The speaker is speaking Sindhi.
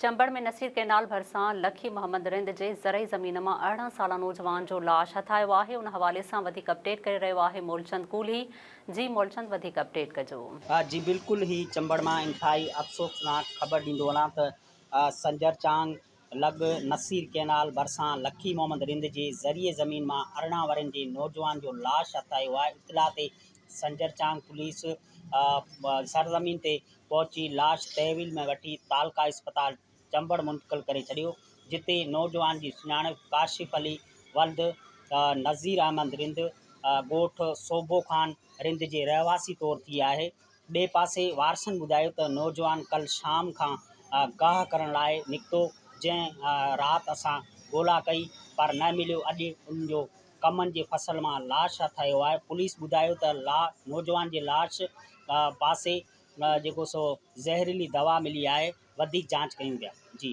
چمبڙ ۾ نصير ڪئنال ڀرسان لکي محمد رند جي زرعي زمين مان 18 سالا نوجوان جو لاش هٿ آيو آهي ان حوالي سان وڌيڪ اپڊيٽ ڪري رهيو آهي مولچند ڪولهي جي مولچند وڌيڪ اپڊيٽ ڪجو. جي بلڪل هي چمبڙ مان انتهائي افسوسناڪ خبر ڏيندو هلان ته سنجر چانگ لڳ نصير ڪئنال ڀرسان لکي محمد رند جي زرعي زمين مان 18 ورهين جي نوجوان جو لاش هٿ آيو آهي اطلاع تي سنجر چانگ پوليس سرزمين تي پهچي لاش تحويل ۾ وٺي تعلقه اسپتال چمبڙ منتقل ڪري ڇڏيو، جتي نوجوان جي سڃاڻپ ڪاشف علي ولد نذير احمد رند ڳوٺ صوڀو خان رند جي رهواسي طور ٿي آهي. ٻئي پاسي وارثن ٻڌايو ته نوجوان ڪل شام کان گاهه ڪرڻ لاء نڪتو، جنهن رات اسان ڳولا ڪئي پر نه مليو، اڄ ان جو ڪمن جي فصل مان لاش هٿ آيو آهي، پوليس ٻڌايو ته نوجوان جي لاش پاسي جيڪو سو زهريلي دوا ملي آهي، وڌيڪ جاچ ڪيون پيا. جي.